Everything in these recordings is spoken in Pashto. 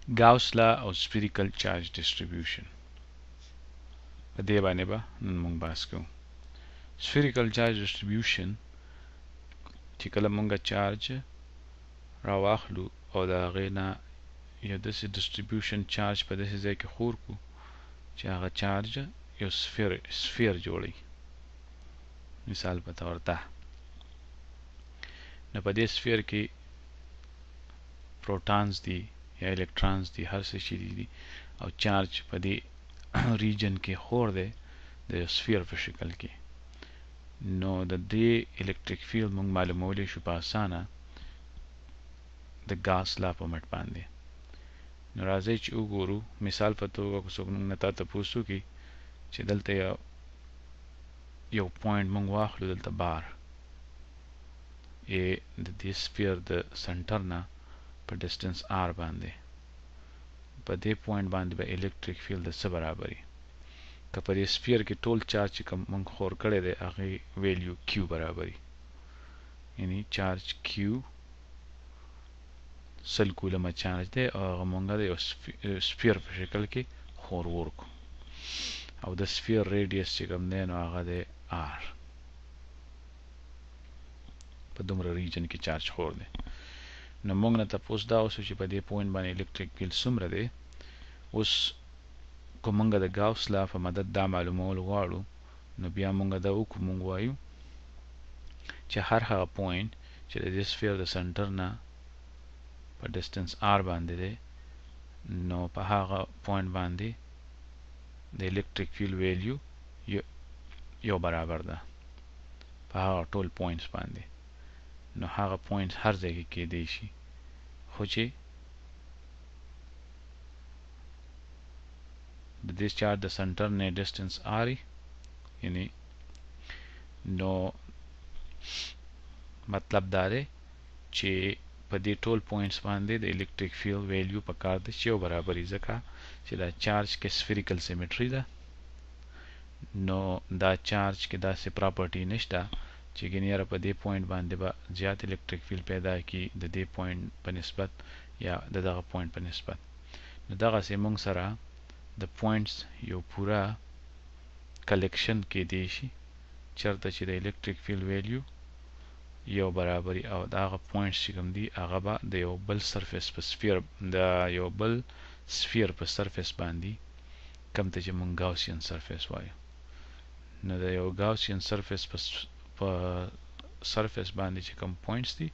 ګاوس لا او سفیریکل چارج ډیسټریبیوشن، په دې باندې به نن موږ بحث کوو. سفیریکل چارج ډیسټریبیوشن چې کله موږ چارج راواخلو او د هغې نه یو داسې ډیسټریبیوشن چارج په داسې ځای کې خور کو چې هغه چارج یو سفیر جوړوي، مثال په طور دا، نو په دې سفیر کې پروټانز دي یا الکترونز دي، هر څه چې دي، او چارج په دې ریجن کې خور دی د یو سفیر په شکل کې. نو د دې الکتریک فیلډ موږ معلومولی شو په اسانه د ګاس لا په مټ باندې. نو راځئ چې وګورو، مثال په توګه که څوک موږ نه تا تپوس وکړي چې دلته یو پوینټ موږ واخلو، دلته بار یې د دې سفیر د سنټر نه په ډیسټنس آر باندې، په دې پوینټ باندې به الکتریک فیلډ د څه برابري؟ که په دې سفیر کې ټول چارج چې کوم موږ خور کړی دی هغې ویلیو کیو برابري، یعنی چارج کیو 100 کولمه چارج دی او هغه مونږ د یو سفیر په شکل کې خور ورکو، او د سفیر ریډیس چې کوم دی نو هغه دی آر، په دومره ریجن کې چارج خور دی. نو مونږ نه تپوس دا وسو چې په دې پوینټ باندې الکتریک فیلډ څومره دی. اوس که مونږ د ګاوس لا په مدد دا معلومول غواړو نو بیا مونږ دا وکړو، مونږ وایو چې هر هغه پوینټ چې د دې سفیر د سنټر نه په ډیسټنس آر باندې دی، نو په هغه پوینټ باندې د الکتریک فیلډ ویلیو یو برابر ده په هغه ټول پوینټس باندې. نو هغه پوینټس هر ځای کې کېدی شي، خو چې د دې چارج د سنټر نه ډیسټنس آر، یعنی نو مطلب دا دی چې په دې ټول پوینټس باندې د الکتریک فیلډ ویلیو په کار ده چې یو برابري، ځکه چې دا چارج کې سفیریکل سیمټري ده، نو دا چارج کې داسې پراپرټي نشته چې ګنې یاره په دې پوینټ باندې به زیات الکتریک فیلډ پیدا کی د دې پوینټ په نسبت یا د دغه پوینټ په نسبت. نو دغسې موږ سره د پوینټس یو پوره کلیکشن کېدی شي چېرته چې د الکتریک فیلډ ویلیو یو برابري، او د هغه پوینټس چې کوم دي هغه به د یو بل سرفیس په سفیر، د یو بل سفیر په سرفیس باندې کوم ته چې موږ ګاوسین سرفیس وایو. نو د یو ګاوسین سرفیس په سرفیس باندې چې کوم پوینټس دي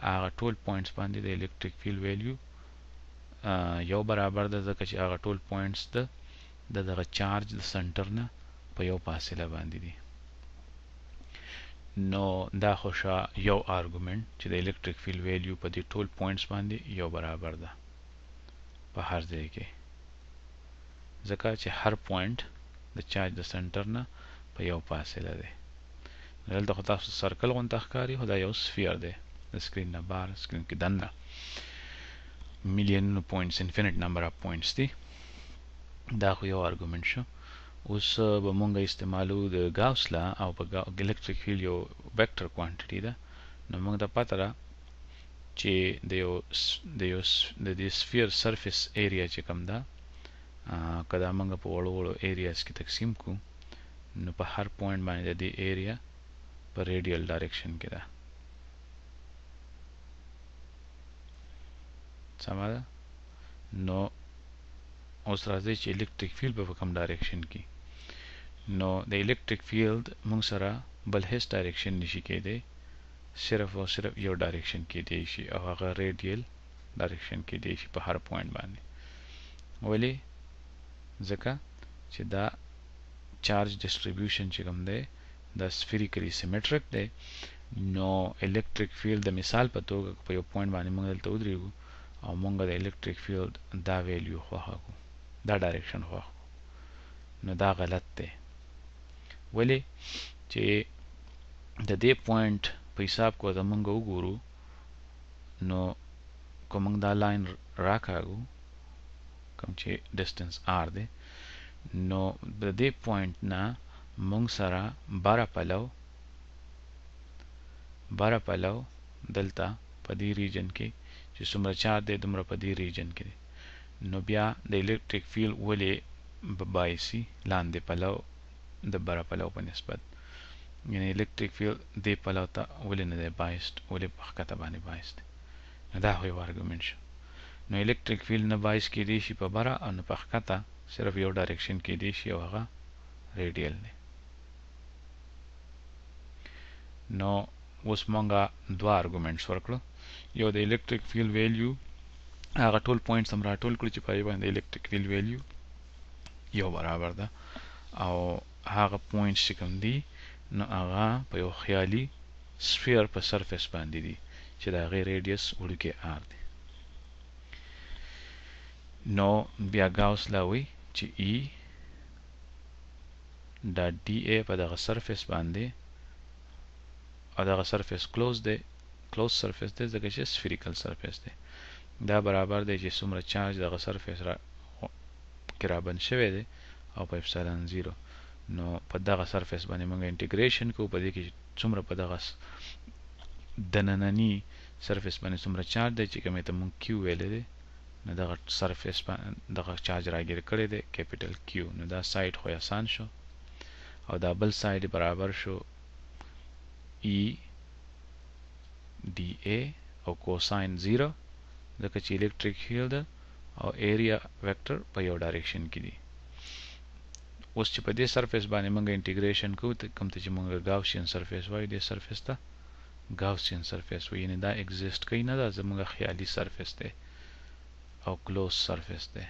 هغه ټول پوینټس باندې د الکتریک فیلډ ویلیو یو برابر ده، ځکه چې هغه ټول پوینټس د دغه چارج د سنټر نه په یو فاصله باندې دي. نو دا خو شو یو آرګومنټ چې د الکتریک فیلډ ویلیو په دې ټول پوینټس باندې یو برابر ده په هر ځای کې، ځکه چې هر پوینټ د چارج د سنټر نه په یو فاصله دی. دلته خو تاسو سرکل غونته ښکاري، خو دا یو سفیر دی د سکرین نه بهر، سکرین کې دننه میلیونونو پوینټس، انفینیټ نمبر اف پوینټس دي. دا خو یو آرګومنټ شو. اوس به مونږ استعمالو د ګاوس لا، او په الکتریک فیلډ یو ویکټر کوانټیټي ده. نو مونږ ته پته ده چې د یو د یو د دې سفیر سرفیس ایریا چې کوم ده، که دا مونږ په وړو وړو ایریاز کې تقسیم کړو نو په هر پوینټ باندې د دې ایریا په ریډیل ډایرکشن کې ده. سمه ده؟ نو اوس راځئ چې الکتریک فیلډ به په کوم ډایرکشن کې. نو د الکتریک فیلډ مونږ سره بل هیڅ ډایرکشن نشي کېدی، صرف او صرف یو ډایرکشن کېدی شي، او هغه ریډیل ډایرکشن کېدی شي په هر پوینټ باندې. ولې؟ ځکه چې دا چارج ډیسټریبیوشن چې کوم دی دا سفیریکلی سیمټریک دی. نو الکتریک فیلډ د مثال په توګه په یو پوینټ باندې مونږ دلته ودرېږو او مونږ د الکتریک فیلډ دا ویلیو خوښه کړو، دا ډایرکشن خوښ کړو، نو دا غلط دی. ولې؟ چې د دې پوینټ په حساب کو ته مونږ وګورو، نو که مونږ دا لاین راکاږو کوم چې ډیسټنس آر دی، نو د دې پوینټ نه مونږ سره بره پلو دلته په دې ریجن کې چې څومره چارج دی دومره په دې ریجن کې دی. نو بیا د الیکټریک فیلډ ولې به بایسي لاندې پلو د بره پلو په نسبت؟ یعنی الیکټریک فیلډ دې پلو ته ولې نه دی بایسډ، ولې په ښکته باندې بایس دی؟ نو دا خو یو ارګومنټ شو. نو الیکټریک فیلډ نه بایس کېدی شي په بره او نه په ښکته، صرف یو ډایرکشن کېدی شي او هغه ریډیل دی. نو اوس مونږه دوه ارګومنټس ورکړو، یو د الیکټریک فیلډ ویلیو، هغه ټول پوینټس هم راټول کړو چې په هغې باندې الیکټریک فیلډ ویلیو یو برابر ده، او هغه پوینټس چې کوم دي نو هغه په یو خیالي سفیر په سرفیس باندې دي چې د هغې ریډیس وړوکی آر دی. نو بیا ګاوس لا وایي چې ای ډاټ ډي ای په دغه سرفیس باندې، او دغه سرفیس کلوز دی، کلوز سرفیس دی ځکه چې سفیریکل سرفیس دی، دا برابر دی چې څومره چارج دغه سرفیس را کې رابند شوی دی او په اپسایلون 0. نو په دغه سرفیس باندې موږ انټیګریشن کوو، په دې کې څومره په دغه دننني سرفیس باندې څومره چارج دی چې کومې ته موږ کیو ویلی دی، نو دغه سرفیس دغه چارج راګیر کړی دی کیپیټل کیو. نو دا سایډ خو اسان شو، او دا بل سایډ برابر شو ای ډي ای او کوساین 0، ځکه چې الکتریک فیلډ او ایریا ویکټر په یو ډایرکشن کې دي. اوس چې په دې سرفیس باندې موږ انټیګریشن کوو، کوم ته چې موږ ګاوسین سرفیس وایو، دې سرفیس ته ګاوسین سرفیس وایو، یعنی دا ایگزیسټ کوي نه، دا زموږ خیالي سرفیس دی او کلوز سرفیس دی.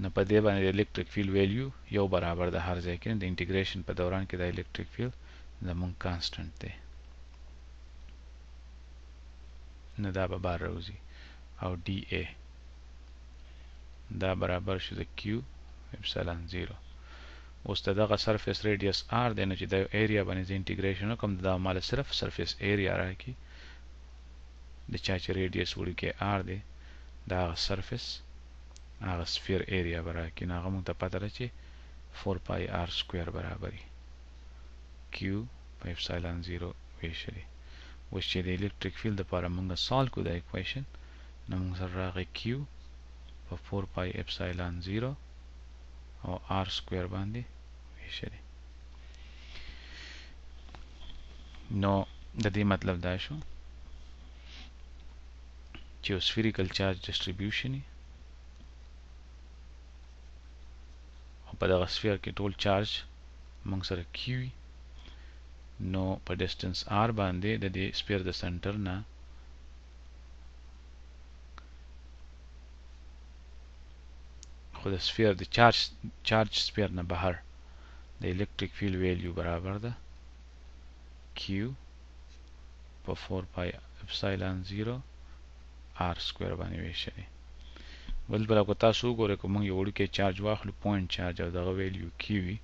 نو په دې باندې د الکتریک فیلډ ویلیو یو برابر ده هر ځای کې، د انټیګریشن په دوران کې د الکتریک فیلډ زموږ کانسټنټ دی. نو دا به بار راوځي او ډي ای دا برابر شو د کیو اپسایلون 0. اوس د دغه سرفیس ریډیس آر دی، نو چې د ایریا باندې زه انټیګریشن وکړم دا مال صرف سرفیس ایریا راکړي، د چا چې ریډیس وړوکی آر دی دا هغه سرفیس هغه سفیر ایریا به راکړي. نو هغه موږ ته پته ده چې 4 پای آر سکویر برابري کیو په اپسایلون 0 ویشلې. اوس چې د الکتریک فیلډ دپاره موږ سالو کړو دا ایکویشن، نو موږ سره راغی کیو په 4 پای اپسایلون 0 او آر سکویر باندې ویشلې. نو د دې مطلب دا شو چې یو سفیریکل چارج ډیسټریبیوشن او په دغه سفیر کې ټول چارج موږ سره کیو وي، نو په ډیسټنس آر باندې د دې سفیر د سنټر نه خو د سفیر د چارج سفیر نه بهر د الکتریک فیلډ ویلیو برابر ده کیو په 4 پای اپسایلون 0 آر سکویر باندې ویشلې. بل بل که تاسو وګورئ که موږ یو وړوکی چارج واخلو پوینټ چارج او دغه ویلیو کیو وي،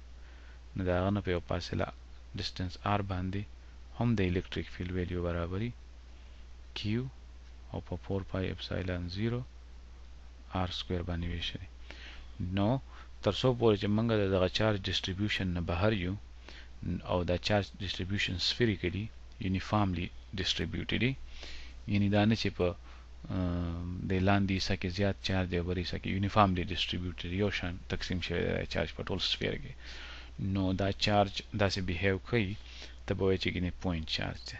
نو د هغه نه په یو فاصله ډیسټنس آر باندې هم د الکتریک فیلډ ویلیو برابري کیو او په 4 پای اپسایلون 0 آر سکویر باندې ویشلې. نو تر څو پورې چې موږ د دغه چارج ډیسټریبیوشن نه بهر یو او دا چارج ډیسټریبیوشن سفیریکلی یونیفارملی ډیسټریبیوټډ دي، یعنی دا نه چې په د لاندې حصه کې زیات چارج دی او بل حصه کې یونیفارملی ډیسټریبیوټډ یو شان تقسیم شوی دی چارج په ټول سفیر کې، نو دا چارج داسې بیهیو کوي ته به وایې چې ګینې پوینټ چارج دی.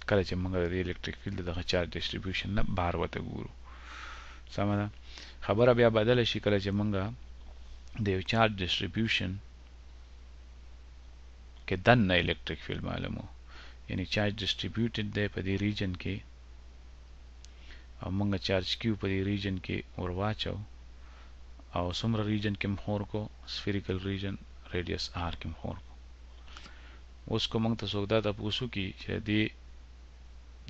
کله چې موږ د دې الکتریک فیلډ دغه چارج ډیسټریبیوشن نه بهر ورته ګورو. سمه ده؟ خبره بیا بدله شي کله چې موږ د یو چارج ډیسټریبیوشن کې دننه الکتریک فیلډ معلومو، یعنی چارج ډیسټریبیوټډ دی په دې ریجن کې او موږ چارج کیو په دې ریجن کې ور واچو او څومره ریجن کې مو خور کو سفیریکل ریجن ریډیس آر کې مو خور کو. اوس که موږ ته څوک دا تپوس وکړي چې د دې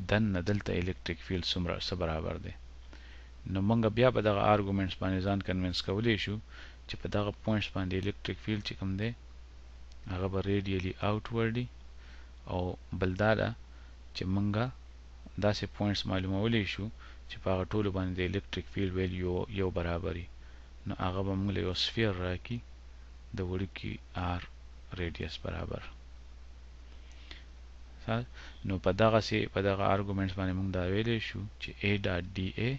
دننه دلته الکتریک فیلډ څومره څه برابر دی، نو موږ بیا په دغه آرګومنټس باندې ځان کنوینس کولی شو چې په دغه پوینټس باندې الکتریک فیلډ چې کوم دی هغه به ریډیلی آوټورډ وي، او بل دا ده چې موږ داسې پوینټس معلومولی شو چې په هغه ټولو باندې د الکتریک فیلډ ویلیو یو برابري، نو هغه به موږ له یو سفیر راکړي د وړوکي آر ریډیس برابر. نو په دغسې په دغه آرګومنټس باندې موږ دا ویلی شو چې ای ډاټ ډي ای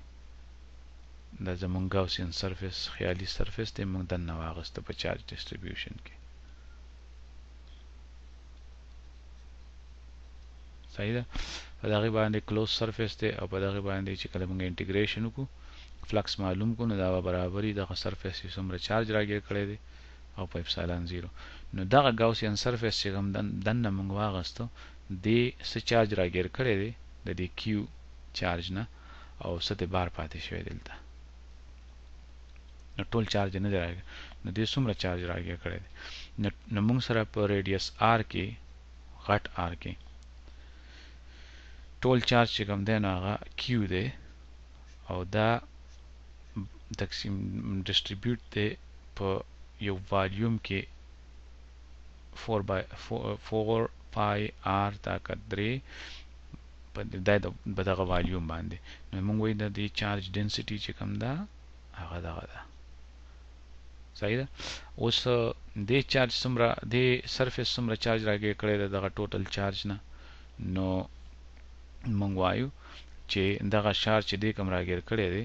دا زمونږ ګاوسین سرفیس، خیالي سرفیس دی، مونږ دننه واغسته په چارج ډیسټریبیوشن کې. صحیح ده؟ په دغه باندې کلوز سرفیس دی، او په دغه باندې چې کله مونږ انټیګریشن وکړو، فلکس معلوم کو، نو دا به برابري دغه سرفیس چې څومره چارج راګیر کړی دی او په اپسایلون 0. نو دغه ګاوسین سرفیس چې کوم دننه مونږ واغستو، دې څه چارج راګیر کړی دی د دې کیو چارج نه، او څه د بار پاتې شوی دلته. نو ټول چارج نه دی راګیر، نو دې څومره چارج راګیر کړی دی؟ نو مونږ سره په ریډیس آر کې، غټ آر کې ټول چارج چې کوم دی نو هغه کیو دی، او دا تقسیم ډیسټریبیوټ دی په یو والیوم کې 4 بای 4 پای آر طاقت 3 په دغه والیوم باندې. نو موږ وایو د دې چارج ډینسټي چې کوم ده هغه دغه ده. صحیح ده؟ اوس دې چارج څومره، دې سرفیس څومره چارج راګیر کړی دی دغه ټوټل چارج نه؟ نو موږ وایو چې دغه چارج چې دې کوم راګیر کړی دی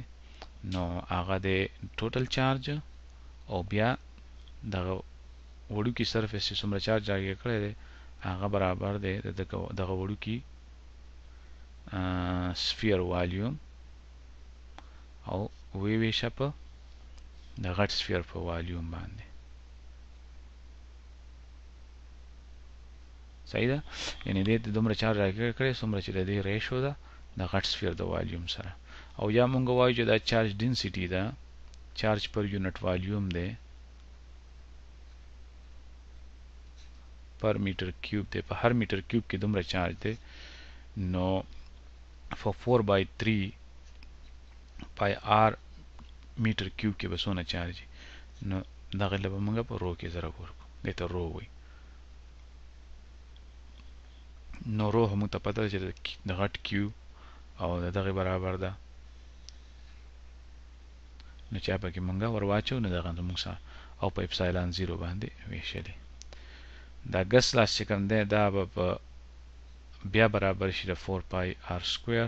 نو هغه دی ټوټل چارج، او بیا دغه وړوکي سرفیس چې څومره چارج راګیر کړی دی هغه برابر دی د دغه وړوکي سفیر والیوم، او وی ویشه په د غټ سفیر په والیوم باندې. صحیح ده؟ یعنی دې دومره چارج راګیر کړی څومره چې د دې ریشو ده د غټ سفیر د والیوم سره. او یا مونږ وایو چې دا چارج ډینسټي ده، چارج پر یونټ والیوم دی پر میټر کیوب دی، په هر میټر کیوب کې دومره چارج دی. نو 4 بای 3 پای آر میټر کیوب کې به څونه چارج؟ نو دغه له به مونږ په رو کې ضرب ورکړو، دې ته رو وایي. نو رو هم موږ ته پته ده چې د غټ کیو او د دغې برابر ده، نو چې پکې مونږ ور واچو نو دغه زموږ سره او په اپسایلان 0 باندې ویشلې. دا ګس لاس چې کوم دی دا به په بیا برابر شي د 4 پای آر سکویر.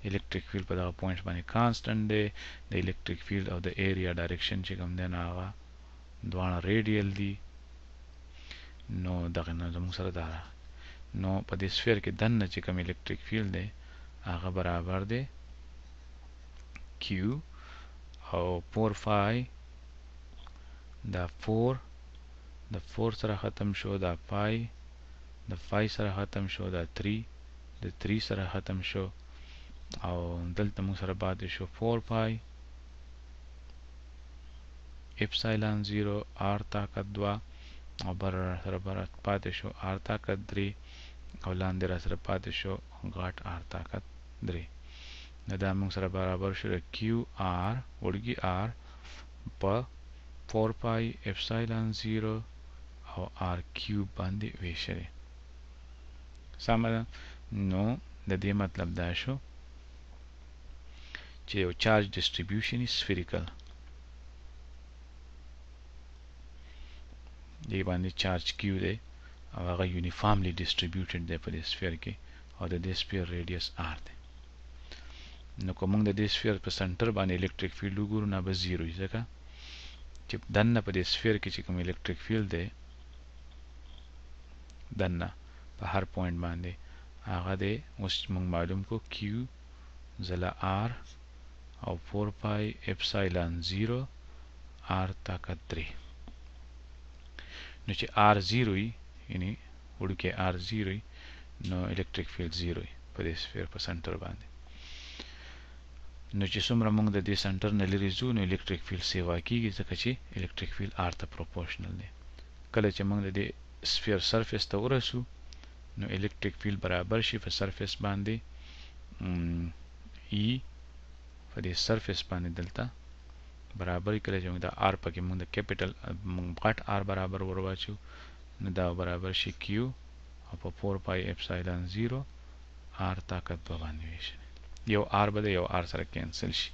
الکتریک فیلډ په دغه پوینټ باندې کانسټنټ دی، د الکتریک فیلډ او د ایریا ډایرکشن چې کوم دی نو هغه دواړه ریډیل دي. نو دغه نه زموږ سره دا راغی. نو په دې سفیر کې دننه چې کوم الکتریک فیلډ دی هغه برابر دی کیو او 4 فای، دا 4 د 4 سره ختم شو، دا فای د فای سره ختم شو، دا 3 د 3 سره ختم شو، او دلته موږ سره پاتې شو 4 پای اپسایلان 0 آر طاقت 2، او بر سره بر پاتې شو آر طاقت 3، او لاندې را سره پاتې شو غټ آر طاقت 3. نو دا موږ سره برابر شو د کیو آر وړوکي آر په 4 پای اپسایلان 0 او آر کیوب باندې ویشلې. سمه ده؟ نو د دې مطلب دا شو چې یو چارج ډیسټریبیوشن سفیریکل دې باندې چارج کیو دی او هغه یونیفارملی ډیسټریبیوټډ دی په دې سفیر کې، او د دې سفیر ریډیس آر دی. نو که موږ د دې سفیر په سنټر باندې الکتریک فیلډ وګورو نو به 0 وي، ځکه چې دننه په دې سفیر کې چې کوم الکتریک فیلډ دی دننه په هر پوینټ باندې هغه دی اوس موږ معلوم کو کیو ځله آر او 4 پای اپسایلان 0 آر طاقت 3. نو چې آر 0 وي، یعنی وړوکی آر 0 وي، نو الکتریک فیلډ 0 وي په دې سفیر په سنټر باندې. نو چې څومره موږ د دې سنټر نه لرې ځو نو الکتریک فیلډ سیوا کیږي، ځکه چې الکتریک فیلډ آر ته پروپورشنل دی. کله چې موږ د دې سفیر سرفیس ته ورسو نو الکتریک فیلډ برابر شي په سرفیس باندې ای په دې سرفیس باندې دلته برابر. کله چې موږ د آر پکې موږ د کیپیټل موږ غټ آر برابر ور واچو نو دا برابر شي کیو او په 4 پای اپسایلان 0 آر طاقت 2 باندې ویشي. یو آر به د یو آر سره کینسل شي.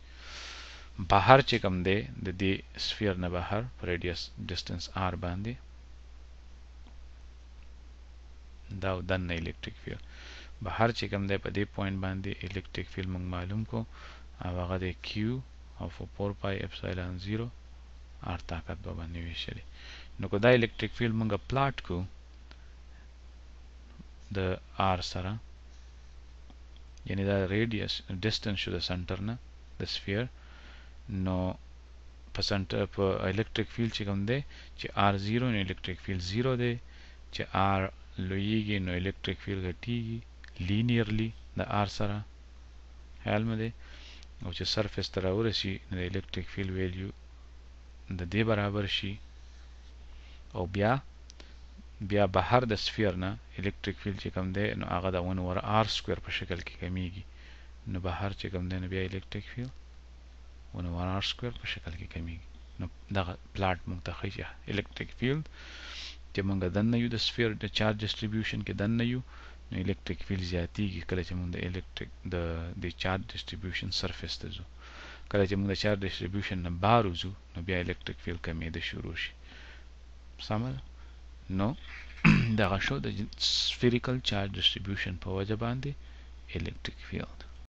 بهر چې کوم دی د دې سفیر نه بهر په ریډیس ډیسټنس آر باندې دا او دننه الکتریک فیلډ بهر چې کوم دی په دې پوینټ باندې الکتریک فیلډ موږ معلوم کو او هغه دی کیو او په 4 پای اپسایلون 0 آر طاقت به باندې ویشلې. نو که دا الکتریک فیلډ مونږ پلاټ کو د آر سره، یعنی دا ریډیس ډیسټنس شو د سنټر نه د سفیر، نو په سنټر په الکتریک فیلډ چې کوم دی، چې آر 0 نو الکتریک فیلډ 0 دی، چې آر لویږي نو الکتریک فیلډ غټیږي لینیرلی د آر سره، خیال مې دی، او چې سرفیس ته راورسي نو د الکتریک فیلډ ویلیو د دې برابر شي، او بیا بهر د سفیر نه الکتریک فیلډ چې کوم دی نو هغه د 1 اوور آر سکویر په شکل کې کمیږي. نو بهر چې کوم دی نو بیا الکتریک فیلډ 1 اوور آر سکویر په شکل کې کمیږي. نو دغه پلاټ موږ ته ښیي چې الکتریک فیلډ چې موږ دننه یو د سفیر د چارج ډیسټریبیوشن کې دننه یو، نو الکتریک فیلډ زیاتیږي کله چې موږ د الکتریک د چارج ډیسټریبیوشن سرفیس ته ځو. کله چې موږ د چارج ډیسټریبیوشن نه بهر وځو نو بیا الکتریک فیلډ کمیده شروع شي. سمه ده؟ نو دغه شو د سفیریکل چارج ډیسټریبیوشن په وجه باندې الکتریک فیلډ.